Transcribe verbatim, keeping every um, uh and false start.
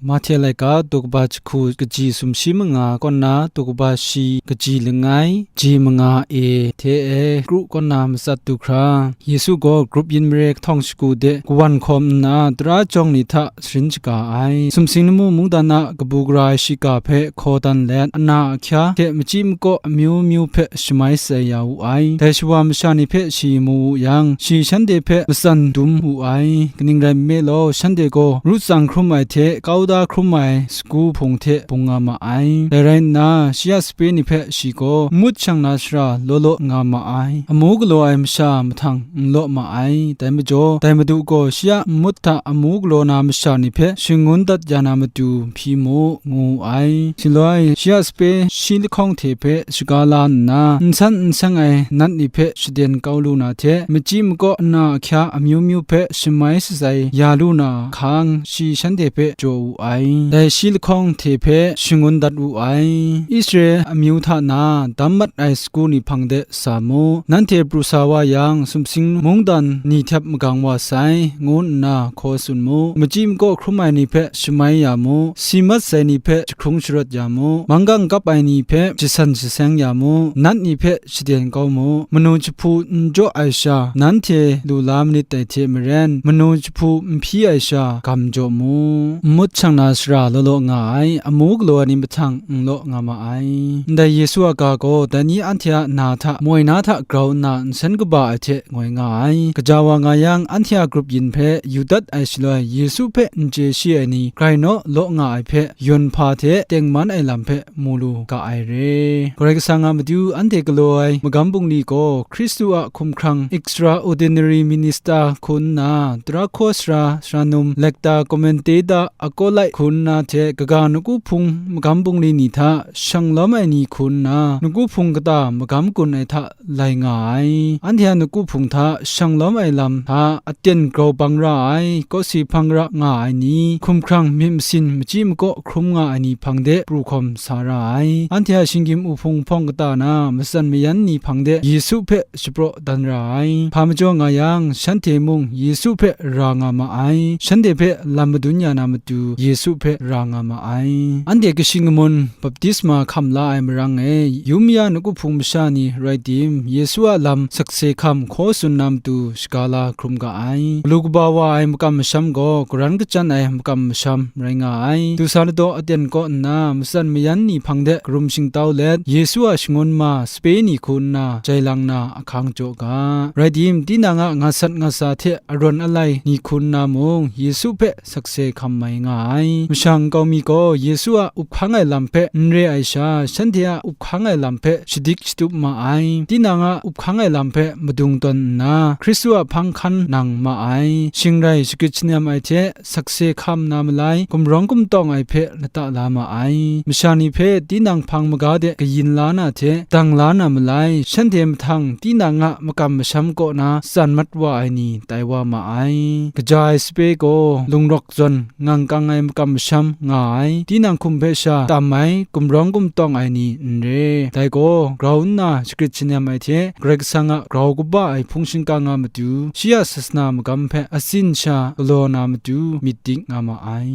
Mahte laika daw kaba jahku kaji sumshi manga kaw na daw kaba shi kaji langai, ji manga e hte e kru kaw na matsat du hkra, Yesu gaw grup yin mare kahtawng shagu de kawan hkawm nna, tara jawng ni hta sarin shaga ai. Sumsing lamu mungdan a kabu gara ai shiga hpe hkaw dan let, ana ahkya hte machyi makaw amyu myu hpe shamai shatsai ya wu ai. Dai shawa masha ni hpe shi mu wu yang, shi shanhte hpe matsan dum wu ai. Kaning rai nme law, shanhte gaw ru tsang hkrum ai hte, kauda hkrum ai sagu hpung hte bung nga ma ai. Dai rai nna, shi a sape ni hpe shi gaw n mut shang na shara law law nga ma ai. Amu galaw ai masha mahtang n law ma ai. Dai majaw, dai Madu gaw shi a n mut hta amu galaw na masha ni hpe shangun dat ya na matu hpyi mu, ngu wu ai. Shaloi, shi a sape shi lahkawng hte hpe shaga la nna, n san n seng ai nat ni hpe shaden kau lu na hte, machyi makaw ana ahkya amyu myu hpe shamai shatsai ya lu na hkang, shi shanhte hpe jaw wu ai. Dai shi lahkawng hte hpe shangun dat wu ai. Israela amyu hta na dam mat ai sagu ni hpang de sa mu. Nanhte pru sa wa yang, sumsing mungdan ni hte magang wa sai, ngu nna hkaw tsun mu. Machyi makaw hkrum ai ni hpe shamai ya mu. Si mat sai ni hpe jahkrung sharawt ya mu. Manggang kap ai ni hpe jasan jaseng ya mu. Nat ni hpe shaden kau mu. Manu jahpu n jaw ai sha, nanhte lu la manit dai hte maren, manu jahpu n hpyi ai sha, gam jaw mu. N mut shang na shara law law nga ai, amu galaw ai ni mahtang n law nga ma ai. Ndai Yesu a ga gaw, dai ni anhte a na hta moi na hta grau nna nsen kaba ai hte ngoi nga ai. Kaja wa nga yang, anhte a grup yin hpe yu dat ai shaloi, Yesu hpe n chye shi ai ni grai naw law nga ai hpe, yawn hpa hte tengman ai lam hpe mu lu ga ai re. Karai Kasang a matu anhte galaw ai magam bungli gaw, Hkristu a hkumhkrang extraordinary minister hku nna, tara hkaw sara, sara num, lector, commentator, acolyte hku nna hte kaga nawku hpung magam bungli ni hta shang lawm ai ni hku nna, nawku hpung kata magam gun ai hta lai nga ai. Anhte a nawku hpung hta shang lawm ai lam hta aten grau bang ra ai, kawsi hpang ra nga ai ni, hkumhkrang myit masin machyi makaw hkrum nga ai ni hpang de pru hkawm sa ra ai. Anhte a shinggyim uhpung hpawng kata na matsan mayan ni hpang de Yesu hpe shapraw dan ra ai. Hpa majaw nga yang, shanhte mung Yesu hpe ra nga ma ai. Shanhte hpe lam madun ya na matu Yesu hpe ra nga ma ai. Anhte kashi kamun baptisma hkam la ai marang e, yu maya nawku hpung masha ni rai tim, Yesu a lam sakse hkam hkaw tsun na matu shaga la hkrum ga ai. Galu kaba wa ai makam masham gaw, karan kachyan ai makam masham rai nga ai. Du sa ladaw aten kaw nna, matsan mayan ni hpang de karum shingtau let, Yesu a shangun ma sape ni hku nna jai lang na ahkang jaw ga. Rai tim, tinang a nga sat nga sa hte arawn alai ni hku nna mung, Yesu hpe sakse hkam mai nga ai. Masha nkau mi gaw Yesu a up hkang ai lam hpe n re ai sha, shanhte a up hkang ai lam hpe shadik shatup ma ai. Tinang a up hkang ai lam hpe madung tawn nna, Hkristu a hpang hkan nang ma ai. Shing rai shagrit shanem ai hte, sakse hkam na malai, gumrawng gumtawng ai hpe lata la ma ai. Masha ni hpe tinang hpang maga de kayin la na hte, dang la na malai, shanhte mahtang tinang a makam masham kaw na tsan mat wa ai ni tai wa ma ai. Kaja ai sape gaw, lungrawk zawn ngang kang ai makam masham nga ai, tinang hkum hpe sha tam ai, gumrawng gumtawng ai ni n re. Dai gaw, grau nna shagrit shanem ai hte, Karai Kasang a grau kaba ai hpung shingkang a matu, shi a sasana magam hpe atsin sha galaw na matu, myit dik nga ma ai.